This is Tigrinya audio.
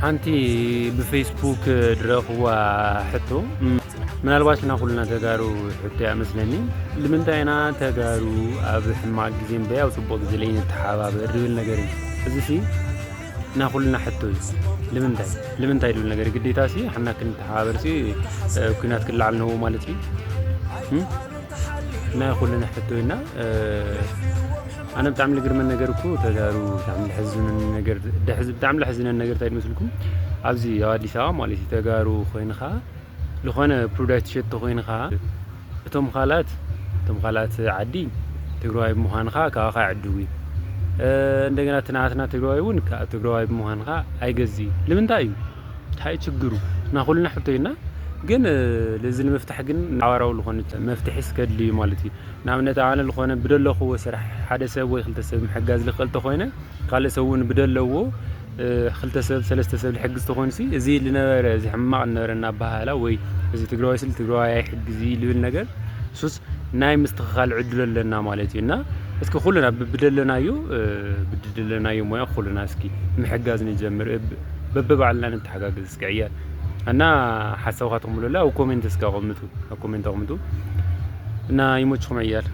ሓንቲ ብፌስቡክ ድረኽዋ ሕቶ፣ ምናልባት ና ኩልና ተጋሩ ሕቶ እያ መስለኒ። ንምንታይ ኢና ተጋሩ ኣብ ሕማቕ ግዜ እምበይ ኣብ ጽቡቕ ግዜ ለይንተሓባበር ዝብል ነገር እዩ። እዚ ሲ ና ኩልና ሕቶ እዩ። ንምንታይ? ንምንታይ ዝብል ነገር ግዴታ ሲ ሓና ክንተሓባበር ሲ ኩናት ክለዓል ነዎ ማለት እዩ። ናይ ኩልና ሕቶ እና ኣነ ብጣዕሚ ልግርመን ነገር እኮ ተጋሩ ብጣዕሚ ልሕዝነን ነገር ደሕዝ ብጣዕሚ ልሕዝነን ነገር እንታይ መስልኩም? ኣብዚ ኣብ ኣዲስ ኣበባ ማለት እዩ ተጋሩ ኮይንካ ዝኾነ ፕሮዳክት ትሸጥ ኮይንካ እቶም ካልኣት እቶም ካልኣት ዓዲ ትግራዋይ ብምዃንካ ካባኻ ይዕድጉ እዩ። እንደገና እቲ ናትና ትግራዋይ እውን ትግራዋይ ብምዃንካ ኣይገዝ እዩ። ንምንታይ እዩ? እንታይ ችግሩ? ናኩልና ሕቶ ኢና። ግን እዚ ንምፍታሕ ግን ሓባራዊ ዝኾነ መፍትሒ ስከድሊ እዩ ማለት እዩ። ንኣብነት ኣነ ዝኾነ ብደለኽዎ ስራሕ ሓደ ሰብ ወይ ክልተ ሰብ ምሕጋዝ ልኽእል ተኾይነ ካልእ ሰብ እውን ብደለዎ ክልተ ሰብ ሰለስተ ሰብ ልሕግዝ ተኾይንሲ እዚ ልነበረ እዚ ሕማቕ ልነበረና ኣባሃላ ወይ እዚ ትግራዋይ ስል ትግራዋይ ኣይሕግዝ እዩ ልብል ነገር ሱስ ናይ ምስትኽኻል ዕድሉ ኣለና ማለት እዩ። እና እስኪ ኩልና ብብደለናዮ ብድደለናዮ ሞያ ኩልና እስኪ ምሕጋዝ ንጀምር። በብባዕልና ንተሓጋገዝ እስኪ ዕያል እና ሓሳብካ ተቕምሉላ ኣብ ኮሜንት እስኪ ኣቐምጡ ኣብ ኮሜንት ኣቕምጡ። እና ይመችኹም ዕያል።